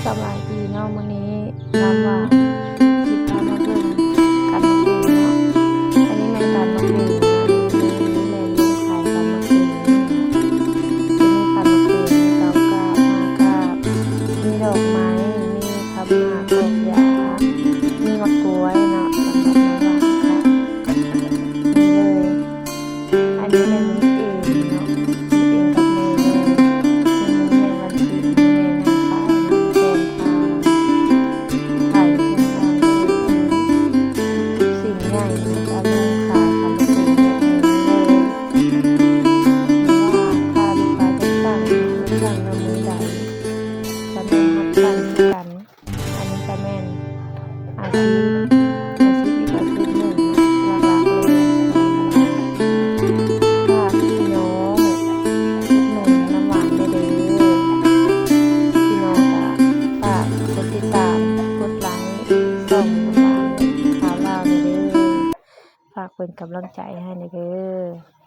ສະບາຍດີເນາະ ມື້ນີ້ນ້ຳຫວານຊິພາມາເບິ່ງການໝາກເບງເນາະ. ອັນນີ້ແມ່ນການໝາກເບງນະ ແມ່ນຂາຍການໝາກເບງເນາະ. ມີການໝາກເບງ ເກົ້າກາບ ຫ້າກາບ ມີດອກໄມ້ ມີຜັກໝາກ ດອກຢາ ມີໝາກກ້ວຍເນາະ ສຳລັບນ້ຳຫວານເນາະ. ນີ້ເລີຍ ອັນນີ້ແມ່ນເຮັດເອງເນາະ ເຮັດເອງກັບແມ່ເລີຍ. ມື້ນີ້ແມ່ນວັນສິນ ແມ່ນາງຂາຍເນາະ ແກງຂາຍ ຂາຍເປັນອັນຊີ້ນໃຫຍ່ ແລ້ວກະລົງຂາຍ ຂາຍເປັນເປັນເລີຍ. ຖ້າລູກຄ້າຢາກສັ່ງ ສັ່ງນຳມື້ໃດ ກະແມ່ນຮັບສັ່ງຄືກັນ. ອັນນີ້ກະແມ່ນອາຊີບ ອາຊີບອີກອາຊີບໜຶ່ງເນາະ ຫຼັກໆເລີຍ. ຝາກພີ່ນ້ອງອຸດໜູນນ້ຳຫວານແດ່ເດີ. ພີ່ນ້ອງກະຝາກກົດຕິດຕາມ ກົດໄລ ຊ່ອງນ້ຳຫວານຊາວລາວແດ່ເດີ. ຝາກເປັນກຳລັງໃຈໃຫ້ແດ່ເດີ.